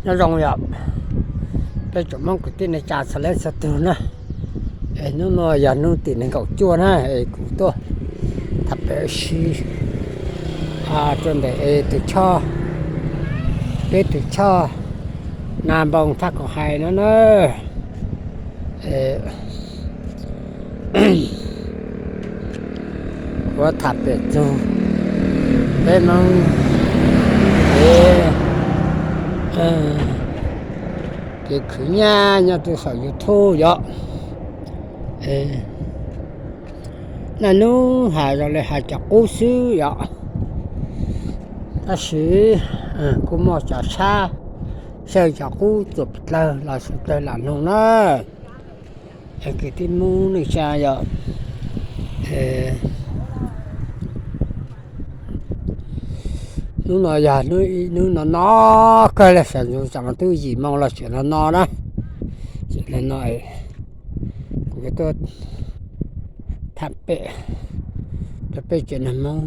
Nyob zoo yom, peb tsoom Hmoob kwv tij neej tsa txhua leej txhua tug na. Es hnub no yog hnub tim nees nkaum cuaj na, es kuv tuaj tham pem si rau ntawm es tus choj, peb tus choj Nas Npoo Thaj Koom Hais no na. Kuv tham pem txug peb Hmoob kev, kev khwv nyiaj nyob rau saum YouTube yom. Naj nub has zoo li has cov qub xwb yom, tab sis kuj muaj cov sab xyaw cov qub txuas dlawg los sawv dlawg lam noog na. Kwv tij Hmoob neej tsa yom, hnub no yog hnub no no kawg li, sawv ntxov tseem twb yim moo los tseem no no na. Tseem no no, kuv tuaj tham pem rau peb tsev neeg Hmoob.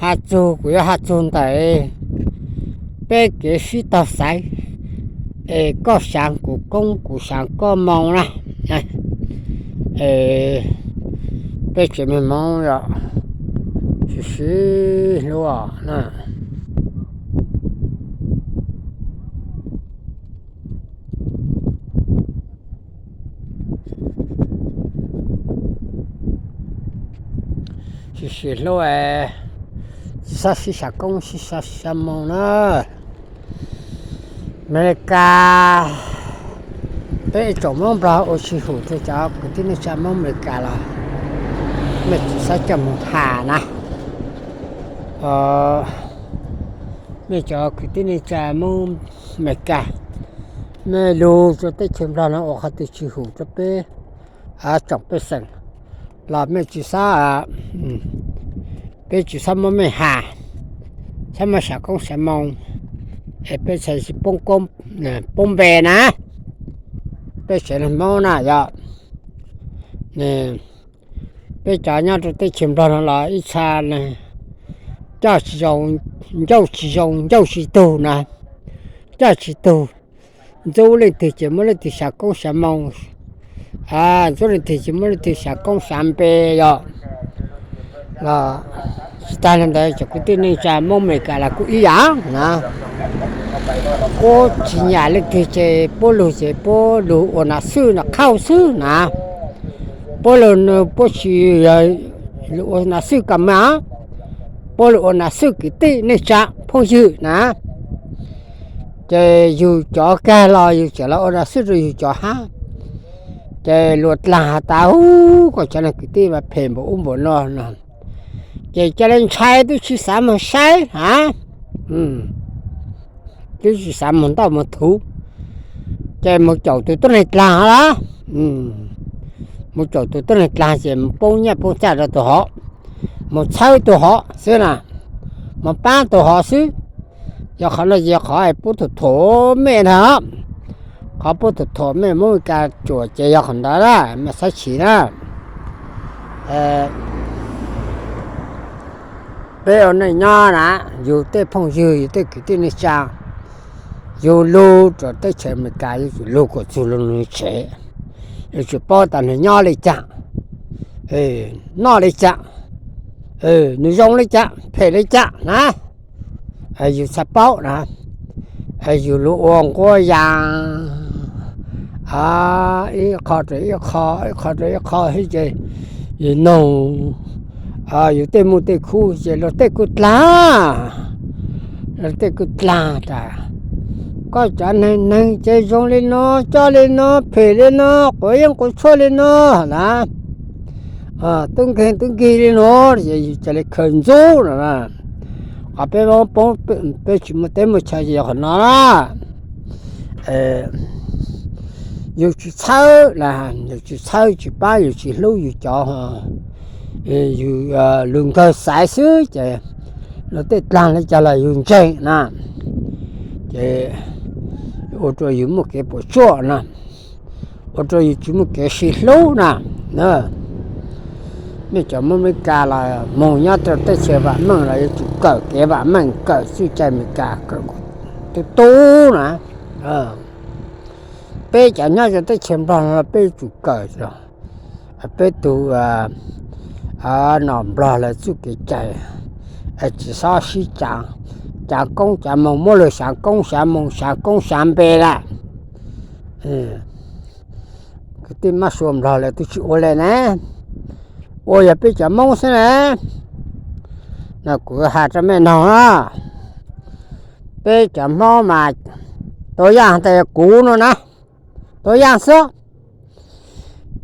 Has txug, kuv yuav has txug ntawm peb kev sib tog xaiv, es koj xaav kuv koob, kuv xaav koj moo na. Peb tsev neeg Hmoob yom, sib sib hlub na. Sib sib hlub, tsis txhob sib xyav koob, sib xyav moo na. Amelikas, peb ib tsoom Hmoob Nplog ua tsis hum rau cov kwv tij neej tsa Hmoob Amelikas los mej tsis txhob coj mus has na. Mej cov kwv tij neej tsa Hmoob Amelikas, mej lug rau teb chaws Nplog no ua qhov twg tsis hum rau peb tsoom pej xeem los mej tsis, peb tsis txhob muab mej has, txhob muab xyav koob xyav moo, es peb txhais tsis poob koob poob npe na. Peb tsev neeg Hmoob na yom, peb cov nyob rau teb chaws Nplog no los ib txha coj tsis zoo, ncauj tsis zoo, ncauj tsis tug na, coj tsis tug. Ntxub leej twg ces muab leej twg xyav koob xyav moo, ntxub leej twg ces muab leej twg xyav koob xyav npe yom. Tsis tas li ntawd cov kwv tij neej tsa Hmoob Amelikas los kuj ib yam na. Puab tsis nyiam leej twg ces puab lug ces puab lug ua nas xwb nas qhauj xwb na. Puab lug, puab tsis ua nas xwb koj mej, puab lug ua nas xwb kwv tij neej tsa phooj ywg na. Ces yug cov kag los yug tseem los ua nas xwb rau yug cov hab. Ces luag dlaag has tas, ub, koj cov neeg kwv tij mas phem npaum ub npaum no no. Ces ca le ntshai twb tsis xav moog saib hab, twb tsis xav moog ntaub moog thuv, ces moog caum tug tuab neeg dlaag lawm. Moog caum tug tuab neeg dlaag ces moog poob nyaj poob txag rau tug hov, moog txhawb tug hov xwb na, moog paab tug hov xwb. Yog qhov no yog qhov puab thuam thuam mej ntag. Qhov puab thuam thuam mej Hmoob Amelikas tsuam ces yog qhov ntawd na, mej xav chim na. Peb ua neej nyob na, yug tej phooj ywg, yug tej kwv tij neej tsa, yug lug rau teb chaws Amelikas yug tsum lug kom txug lug nws tsev, yug tsum paub tas nws nyob li cas, noj li cas, nws zoo li cas, phem li cas na. Yug txhaj paub na, yug lug ua nquab ya ib qho rau ib qho, ib qho rau ib qho xwb ces yug noog yug tej muj tej khub ces luag tej kuj dlaag, luag tej kuj dlaag tas, koj cov neeg neeg ces zoo li no, coj li no, phem li no, quav yeeb quav tshuaj li no na, tub nkeeg tub nkig li no, ces yug ca le khaws ntxub no. Qhov peb peb tsis muaj teb muaj chaw ces yog qhov no na. Yug tsis txhawb, yug tsis txhawb tsis pab, yug tsis hlub yug cov, yug lug nkawg xaiv xwb ces luag tej dlaag li cas los yug ntseeg na. Ces ua rau yug muaj kev puas tsuaj na, ua rau yug tsis muaj kev sib hlub na. Mej cov Hmoob Amelikas los moog nyob rau teb chaws vam meej los yuav tsum kawm kev vam meej, kawm txuj cai Amelikas, kawm tub tub na. Peb cov nyob rau teb chaws Nplog los peb yuav tsum kawm peb tug nom Nplog lawv txuj kev cai, tsis xob sib caav. Caav koob caav moos, muab luag xaav koob xaav moos, xaav koob xaav npe lawm. Kwv tij Mab Suav Nplog lawv twb tsis ua le na, ua yog peb cov Hmoob xwb na. No kuv has rau mej noog na, peb cov Hmoob mas, tau yaaj tas kuv no na, tau yaaj xwb.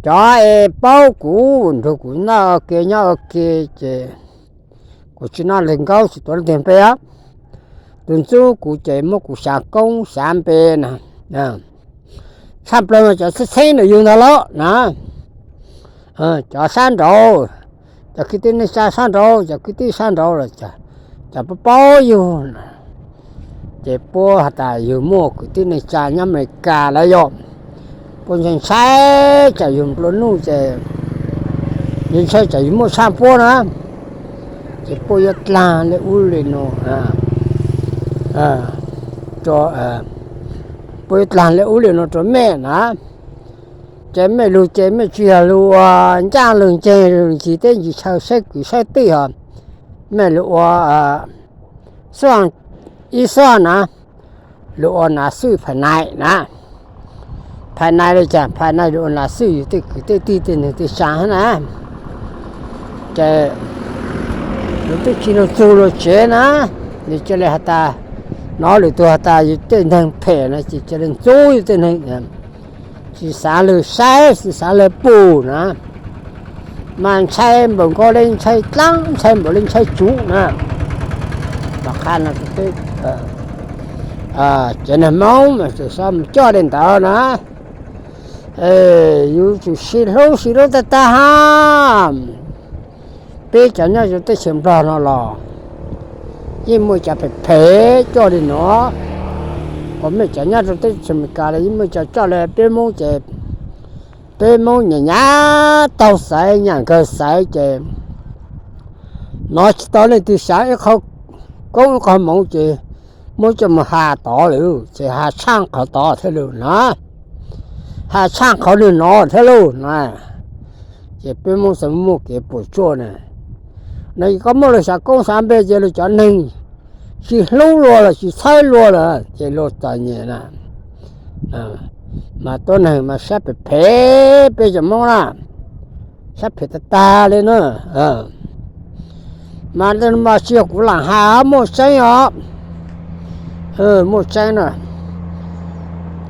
Cov es paub kuv, nrug kuv noj ua ke nyob ua ke ces kuv tsis noj leej nkaub tsis tuav leej twg npe os. Tus ntxub kuv ces muab kuv xaav koob xaav npe na. Tshaj plaws mas cov txheeb txheeb ntawm yug ntag lauj na, cov sab nraud, cov kwv tij neej tsa sab nraud, cov kwv tij sab nraud los cov paub paub yug, ces puab has tas yug muaj kwv tij neej tsa nyob Amelikas lawm yog, puab ntshai ntshai tsam yug nplua nuj ces, yug ntshai tsam yug muaj tshaj puab na, ces puab yuav dlaag le ub le nuav rau, puab yuav dlaag le ub le nuav rau mej na. Ces mej lug ces mej tsis yog lug ua ncaaj lug nceeg lug ncig teb ncig chaw saib kwv saib tij hos, mej lug ua ib xuaj na, lug ua nav xwj phaj nai na. Phaj nai le caag? Phaj nai lug ua nav xwj yug tej kwv tej tij tej neeg tej tsa hab na. Ces lug twb tsis lug txug luag tsev na, nws ca le has tas, nov lwm tug has tas yug tej neeg phem na ces ca le ntxub yug tej neeg, tsis xaav lug saib tsis xaav lug pum na, mas ntshai npaum nkaus le ntshai dlaab, ntshai npaum le ntshai tsuv na. Mas qha no, cov neeg Moob mas tseem xob mus coj le ntawd na. Yus tsum sib hlub sib hlub tag tag hab. Peb cov nyob rau teb chaws Nplog no los yeej muaj cov phem phem coj li no, uas mej cov nyob rau teb chaws Amelikas los yeej muaj cov coj li peb Moob ces peb Moob nyam nyam taug xaiv nyam nkawg xaiv ces nov tsis tau leej twg xaav ib qho koob ib qho moov ces muab coj mus has tod lawm ces has tshaj qhov tod thiab lawm na, has tshaj qhov nwg nov thiab lauj na. Ces peb Moob xaav muaj kev puas tsuaj na, no koj muaj lug xaav koob xaav npe ces lug cov neeg tsis hlub luag los tsis txhawb luag lawm ces luag txom nyem na. Mas tuab neeg mas sab phem phem peb cov Moob na, sab phem tag tag li na. Mas mas tsis yog kuv lam has, muaj tseeb os, muaj tseeb na.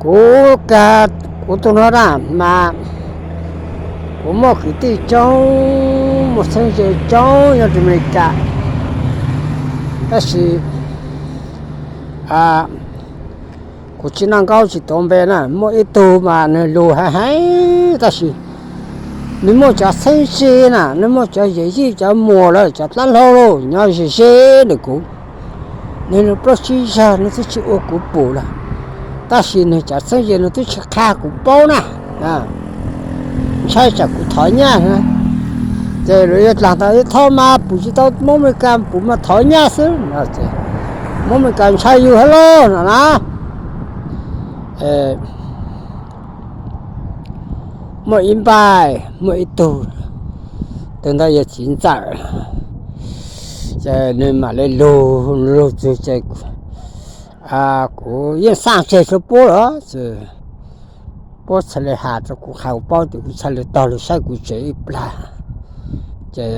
Kuv kag kuv tug nuav na mas kuv muaj kwv tij coob, muaj txheeb ze coob nyob rau Amelikas, tab sis kuv tsis noj nkaub tsis tuav npe na. Muaj ib tug mas nwg lug heev heev tab sis nwg muaj cov txheeb ze na, nwg muaj cov yawm yij cov muam lawm cov dlaab hlau lawm nyob ze ze ntawm kuv. Nwg lug plaub tsib zag nwg twb tsis ua kuv pum lawm, tab sis nwg cov txheeb ze nwg twb tsis qha kuv paub na. Ntshai tsam kuv thov nyaj na, ces lawv yuav dlaag tas ib thoj mas pum tsis tau Moob Amelikas, pum mas thov nyaj xwb. Moob Amelikas ntshai yug hab lauj no na. Muaj ib npaij, muaj ib tug, tus ntawd yog txiv ntxawm, ces nwg mam le lug lug txug ces kuv yeej xaaj tseg rua puab lawm ces puab txhad le has rua kuv qha kuv paub ces kuv txhad le taug lug saib kuv tsev ib plag. Ces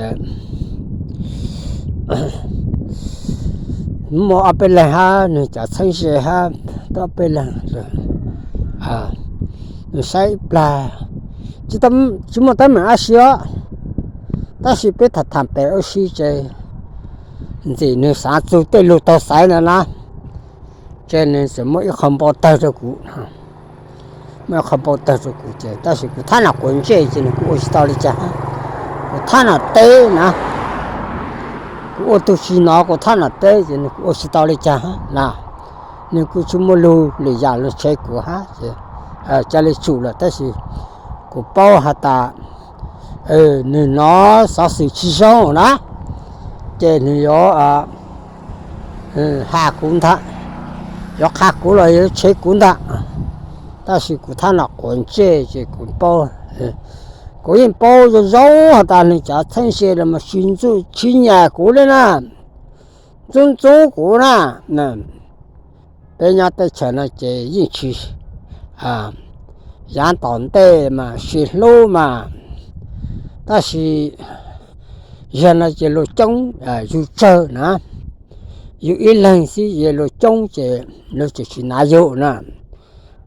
muaj ob peb leeg hab nwg cov txheeb ze hab, ob peb leeg, nwg saib ib plag, tsis muaj teeb meem dab tsi os, tab sis peb tham tham pem ua si ces ntxim nwg xaav txug tej lug taug xaiv ntawd na, ces nwg txawm muab ib qho npau tawg rua kuv. Muab ib qho npau tawg rua kuv ces tab sis kuv thab nom quav ntsej ces nwg kuj ua tsis tau li cas. Kuv thab nom teb na, kuv ua tug tsis nov kuv thab nom teb ces nwg kuj ua tsis tau li cas na. Nwg kuj tsis muaj lug lwm yaam lug tshev kuv hab ces ca le tsum lawm tab sis kuv paub has tas Nws hnov xov xwm tsis zoo na, ces nws yuav has kuv ntag, yuav qha kuv los yuav tshev kuv ntag. Tab sis kuv thab no quav ntsej ces kuv paub, kuv yeej paub zoo zoo has tas nws cov txheeb ze los mas tsis ntxub tsis nyam kuv li na, ntxub ntxub kuv na. Peb nyob teb chaws no ces yeej tsis, yav tom ntej mas sib hlub mas, tab sis yog no ces luag coob yug tsawg na, yug ib leeg xwb, yog luag coob ces luag tseem tsis hnav yug na.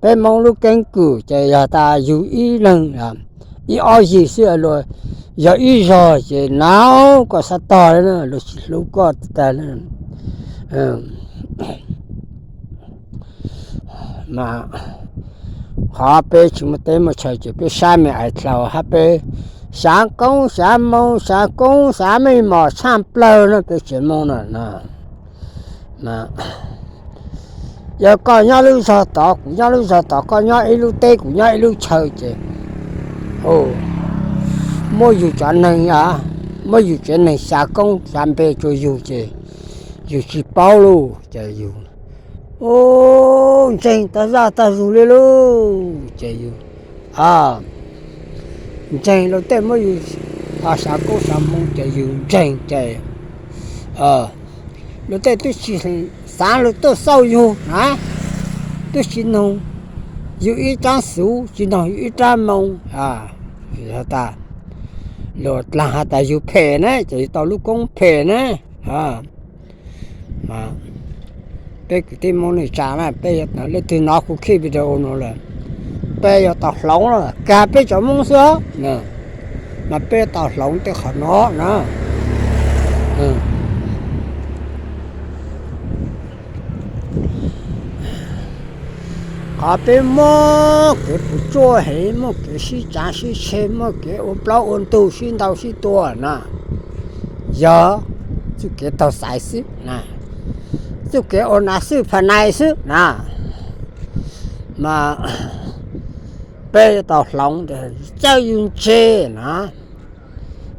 Peb Hmoob lub keeb kwm ces yog tas yug ib leeg, ib ob yig xwb, luag yog ib zog ces hnav koj sab tog li na, luag tsis hlub koj tag li. Mas qhov peb tsis muaj teb muaj chaw ces peb sab me ais dlaus hab peb xyav koob xyav moo, xyav koob xyav mej mos tshaj plawg no peb tsev Hmoob no. Yog koj nyob lub zog tod, kuv nyob lub zog tod, koj nyob ib lub teb, kuv nyob ib lub chaw ces muab yus cov neeg, muab yus tsev neeg xyav koob xyav npe rua yus ces yus tsis paub lauj. Ces yus ntseeg tag zaj tag zug li lauj. Ces yus ntseeg luag tej muab yus xyav koob xyav moo ces yus ntseeg ces luag tej twb tsis xav lug tuaj xauj yus na, twb tsis noog yus ib rab xuv, tsis noog yus ib rab moo. Luag dlaag has tas yus phem na, ces yus tau lub koob phem na. Peb kwv tij Hmoob neej tsa na, peb leej twg nov kuv clip video no lawm, peb yuav tau hloov lawm, kag peb cov Hmoob xwb, mas peb yuav tau hloov tej qhov no na. Qhov peb muaj kev puas tsuaj heev, muaj kev sib tsav sib tseg, muaj kev ua plaub ua ntug sib ntaus sib tua na, yog txuj kev taug xaiv xwb na, txuj kev ua nas xwj pha nais xwb na, mas peb yuav tau hloov, txawj yus ntse na,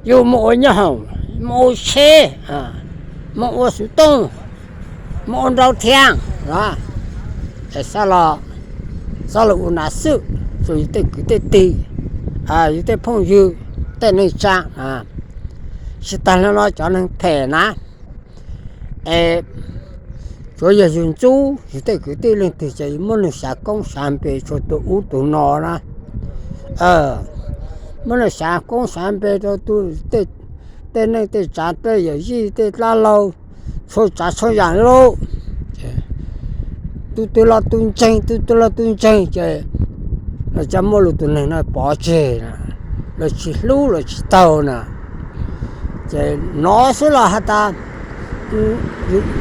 yus moog ua nyoob hoom, moog ua tsheb, moog ua xuv tooj, moog ua nrau thiab, es xob lug ua nas xwj rua yus tej kwv tej tij, yus tej phooj ywg, tej neej tsa. Tsis taag le nuav cov neeg phem na, es tsuav yog yus ntxub yus tej kwv tij leej twg ces yus muab nwg xyav koob xyav npe tsua tus ub tus no na. Muab nwg xyav koob xyav npe rua tej neej tej tsav, tej yawm yij tej dlaab laug, txhua tsav txhua yaam lauj. Tug twg los tug ntseeg, tug twg los tug ntseeg ces lawv coj muab lug tus neeg no pov tseg, lawv tsis hlub lawv tsis taug na. Ces nov xwb los has tas,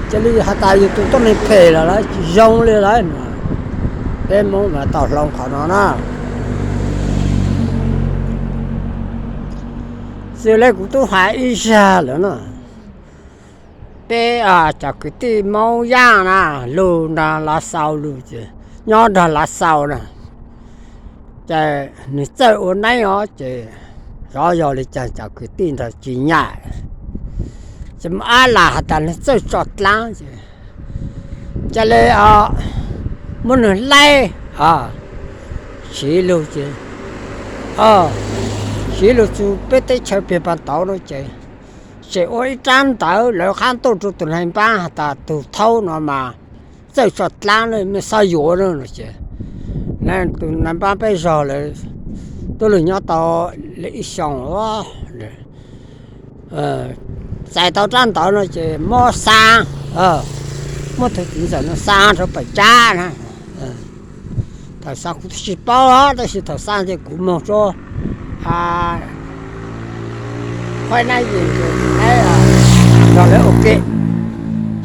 cia li has tas yus tus tuab neeg phem lawm, lawv tsis zoo li lawm. Peb Hmoob mas tau hloov qhov no na. Xws le kuv tub has ib zag lawm na, peb cov kwv tij Moob Yaaj na, lug nrog Lav Xaus lug ces, nyob nrog Lav Xaus na, ces nwg txawj ua neeb os ces, zov yog li caag cov kwv tij nrog tsis nyam, ces muaj ab lam has tas nwg txawj tso dlaab ces, ca le muab nwg laib siv lug ces, siv lug txug peb teb chaws Peg Pas Tauv no ces, tseem ua ib rab ntawv lawv qab tuaj rua tug nais npaab has tas tug thaub no mas txawj tso dlaab le, mej xob yuav no ces, tus nais npaab peb zog lawm, tub lug nyob tau le ib xyoos, txais tau rab ntawv no ces muab xaa, muab tug txiv ntxawm no xaa rua pam tsab na. Thaum xaa kuv tsis paub, tab sis thaum xaa ces kuv moog rua qhov nab yim nab nrog lawv ua ke,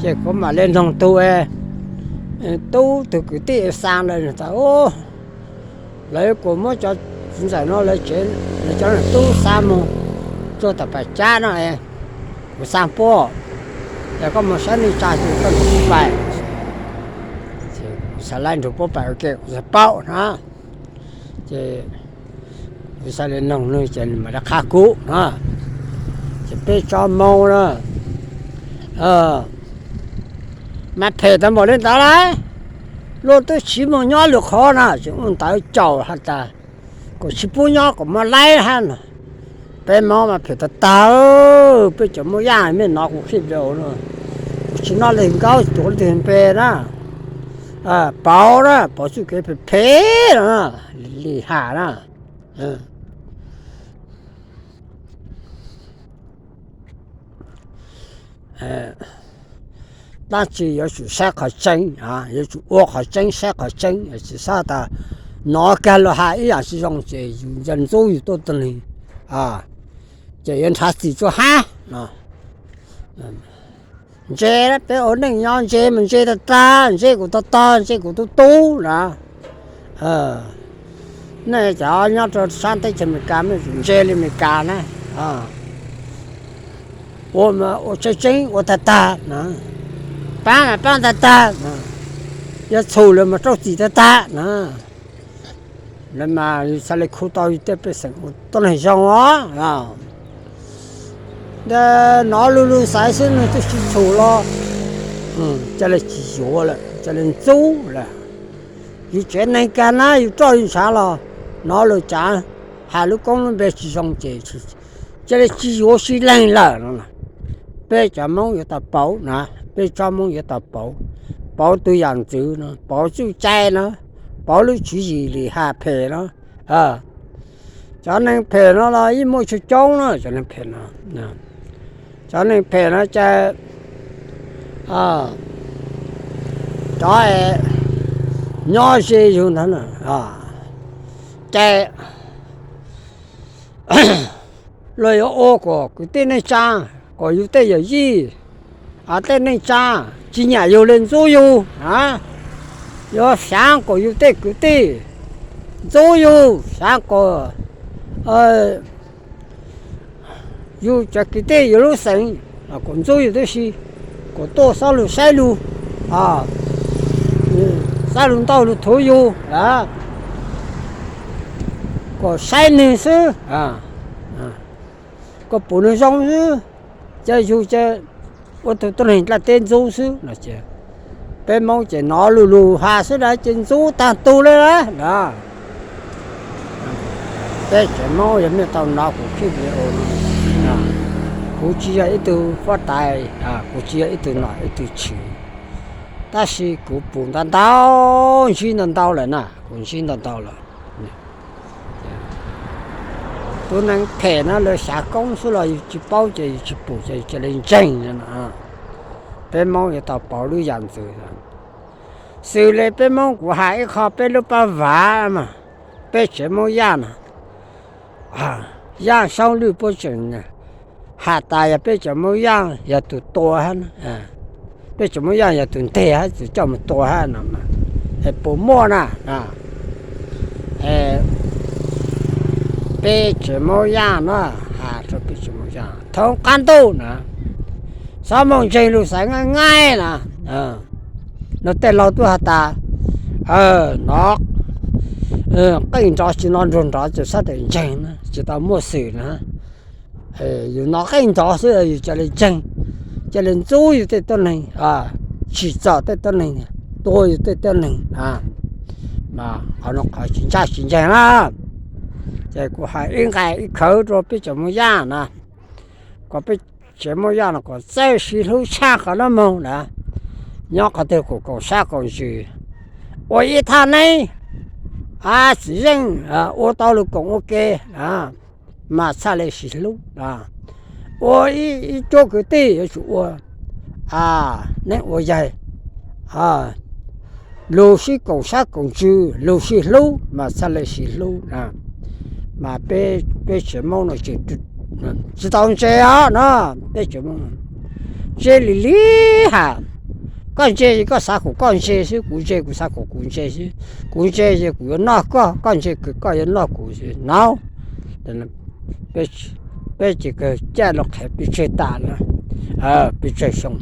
ces kuv mam le noog tug, tub tug kwv tij xaa lawm tas, lawv kuas muab cov txiv ntxawm no lawv tsev, lawv cov tub xaa moog rua tom pam tsab no, kuv xaa puab, es koj moog saib neej tsa ces koj nrug puab pais, kuv xaav laib nrug puab pais ua ke kuv xaav paub na. Ces Kuv xav li noog nws ces nws mam li qha kuv na. Ces peb tsob Hmoob na, mas phem tau npaum li ntawd lauj. Luag twb tsis mus nyob lwm qhov na, ces ua ntawv caum has tas kom tsis pub nyob kom muab laib hab no. Peb Hmoob mas phem tag tag, peb cov Hmoob Yaj mej nov kuv clip no, kuv tsis noj leej nkaub tuav leej twg npe na. Pauv na, pauv txuj kev phem phem no, lim ham na. Dab tsi yuav tsum saib qhov tseeb, yuav tsum ua qhov tseeb saib qhov tseeb, tsis xav tas nov kag los has ib yam tsis zoo ces yus nco ntxub yus tuab tuag neeg, ces yuav nrhav txim rua hab no. Ntse, peb ua neej nyob ntse mas ntse tag tag, ntse kuv tog tog, ntse kuv tub tub na. Nej cov nyob rau sab teb chaws Amelikas mas ntse li Amelikas na. Ua mas ua tseeb tseeb ua tag tag na, paab mas paab tag tag, yog txhum lawm mas raug txim tag tag na. Lawv mas yus xav li khu tau yus tej pej xeem ua tuab neeg zoo os. Ntawm nov lug lug xaiv xwb nws twb tsis txhum los, ca le tsis yuav lawm, ca le ntxub lawm. Yus tsev neeg kag na yus roj yus ntshav los nov lug cav, has lub koob lub npe tsis zoo ces ca le tsis yuav sib leeg lawm no. Peb cov Hmoob yuav tau pauv na, peb tsob Hmoob yuav tau pauv, pauv tus yam ntxwv no, pauv txuj cai no, pauv lub tswv yim lim ham phem no. Cov neeg phem no los yeej muaj coob coob na, cov neeg phem no. Cov neeg phem no ces cov nyob ze yus ntawd na, ces luag yuav ua kom kwv tij neej tsa, kom yus tej yawm yij, tej neej tsa tsis nyiam yus li ntxub yus, yuav xyaav kom yus tej kwv tij ntxub yus, xyaav kom yus cov kwv tij yus lub xeem kom ntxub yus tib si, kom tuaj xob lug saib lug, xob lug ntaus lug thuv yus, kom saib nwg xwb, kom pum nwg zoo xwb, ces yus ces ua tug tuab neeg dlaaj teb ntxub xwb no ces peb Moob ces nov lug lug has xwb na ces ntxub taag tug le na. Peb tsev Moob yog mej tau nov kuv clip video no, kuv tsis yog ib tug fuab tais, kuv tsis yog ib tug nom ib tug tswv, tab sis kuv pum ntau ntau, ntsib ntau ntau lawm na, kuv ntsib ntau ntau lawm. Tus neeg phem na lawv xyav koob xwb los yus tsis paub ces yus tsis pum ces yus ca le ntseeg. Peb Moob yuav tau pauv lub yam ntxwv. Xws le peb Moob kuv has ib qho peb lub paj vav mas, peb tsev Moob Yaj na, Yaj Soob Lwj puab tseem has tas yog peb cov Moob Yaj yog tus tua hab, peb cov Moob Yaj yog tus nteg hab tus coj mus tua hab no, es puas muaj na? Peb tsev Moob Yaj no, has rau peb tsev Moob Yaj thoob qab ntuj na, xob moog ntseeg lug xaiv nqaij nqaij na. Nuav tej laug tuaj has tas, nov qeej nrov tsis nov nruas nrov ces sab tawm ntseeg na, tsis tau muaj xwm na. Yus nov qeej nrov xwb yus ca le ntseeg, ca le ntxub yus tej tuab neeg, tsim txom tej tuab neeg, tua yus tej tuab neeg, mas qhov nuav qhov tsis ntsaj tsis ntseeg na. Ces kuv has ib nqai ib khawv rau peb cov Moob Yaj na, kom peb tsev Moob Yaj no kom txawj sib hlub tshaj qhov nuav moog na. Nyob qhov twg kom koom sab koom ntsws, ua ib thaj neeb, txiv zeej ua tau lug koom ua ke, mas txhaj le sib hlub. Ua ib cuab kwv tij yuav tsum ua neeb ua yaig, lug sib koom sab koom ntsws, lug sib hlub mas txhaj le sib hlub. Mas peb tsev Moob no tsis tau ntse os no, peb tsev Moob ntse lim lim has. Koj ntse koj xav kom koj ntse xwb, kuv ntse kuv xav kom kuv ntse xwb, kuv ntse ces kuv yuav noj koj, koj ntse kws koj yuav noj kuv xwb no. Peb tsis kawg caj lug qhev pes tsawg tas na, pes tsawg xyoo.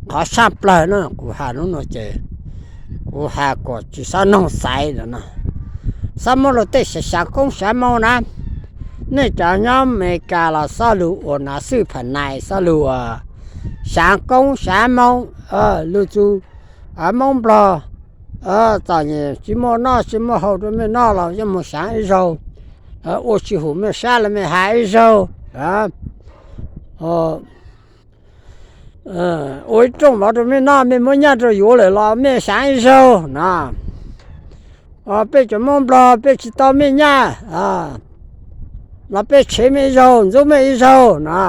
Qhov tshaj plawg na kuv has hnub no ces kuv Kuv has kom tsis txhob noog xaiv no, txhob muab luag tej xyav koob xyav moo na. Nej cov nyob Amelikas los txoj lus uas na xwj pham nais, txoj lus uas xyav koob xyav moo, lug txug Moob Nplog txom nyem tsis muaj noj tsis muaj haus rau mej noj los yeej moog xyav ib zaug, ua tsis hum mej sab los mej has ib zaug, ua ib rooj mov rau mej noj, mej muab nyaj rau yuav lawm los mej xyav ib zaug na. Peb cov Moob Nplog peb tsis tau mej nyaj los peb tshev mej ib zaug, ntxub mej ib zaug na.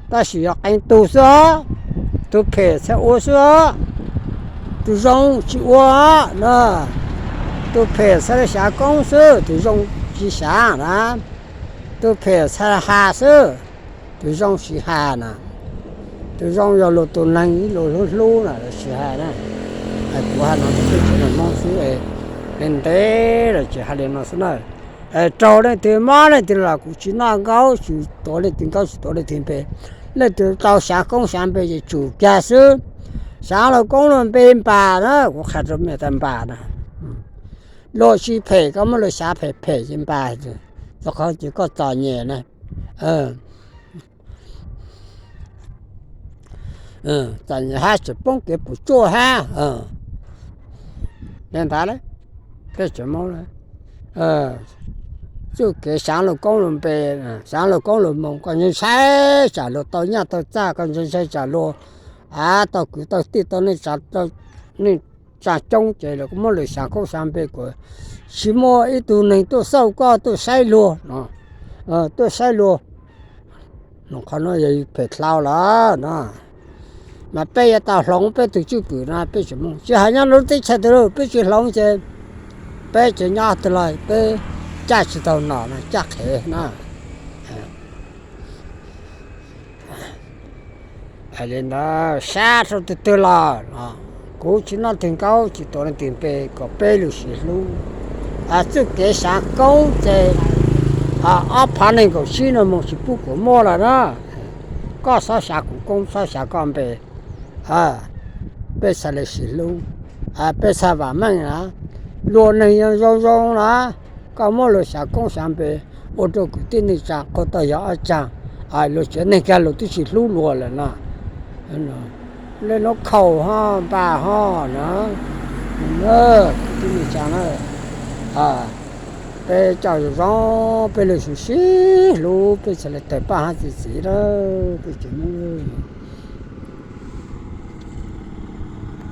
Tab sis yog qee tug xwb os, tug phem txhaj ua xwb os, tug zoo tsis ua na. Tug phem txhaj le xyav koob xwb, tug zoo tsis xyav na. Tug phem txhaj has xwb, tug zoo tsis has na. Tug zoo yog luag tug neeg ib luag hlub hlub na lawv tsis has na. Kuv has no rau peb tsev neeg Hmoob xwb, li ntev lawm tsis has li no xwb na. Raug leej twg mob leej twg los kuv tsis noj nkaub tsis tuav leej twg nkaub tsis tuav leej twg npe. Leej twg tau xyav koob xyav npe ces tsum kiag xwb. Xyav luag koob luag npe npas na, kuv qha rau mej tas npas na. Luag tsis phem koj muab luag xyav phem phem ces npas, rau qhov ces koj txom nyem na. Txom nyem hab tseem poob kev puas tsuaj hab. Li ntawd, peb tseem Hmoob txuj kev xyav luag koob luag npe, xyav luag koob luag moo, koj ntshai tsam luag tau nyaj tau txag, koj ntshai tsam luag tau kwv tau tij tau neej tsa coob ces los koj muab lwm xyav koob xyav npe kom tsis muaj ib tug neeg tuaj xauj koj tuaj saib luag no, tuaj saib luag. Qhov no yog phem dlhau lawm no. Mas peb yuav tau hloov peb tug cwj pwm no peb tseem Hmoob, tsis hais nyob lub teb chaws twg peb tsis hloov ces peb tseem nyob twg los peb caj tsis tau nom no, caj qhev na. Li ntawd sab rau twg twg los kuv tsis noj twg nkaub tsis tuav leej twg npe, kom peb lug sim hlub. Txuj kev xyav koob ces ob phav nees nkaum tsib no moog tsis pub kuv muaj lawm na. Koj txhob xyav kuv koob, txhob xyav koj npe, peb txhaj le sim hlub, peb txhaj vam meej na. Luag neeg zoo zoo na, koj muab luag xyav koob xyav npe ua rau kwv tij neej tsa qaug tau yog ob tsaag, luag tsev neeg kag luag twb tsis hlub luag lawm na. Le nuav khaum ho npam ho na, kwv tij neej tsa na, peb coj zoo zoo, peb lug sib sib hlub, peb txhaj le tawg paj hab txi txiv na, peb tseem Hmoob.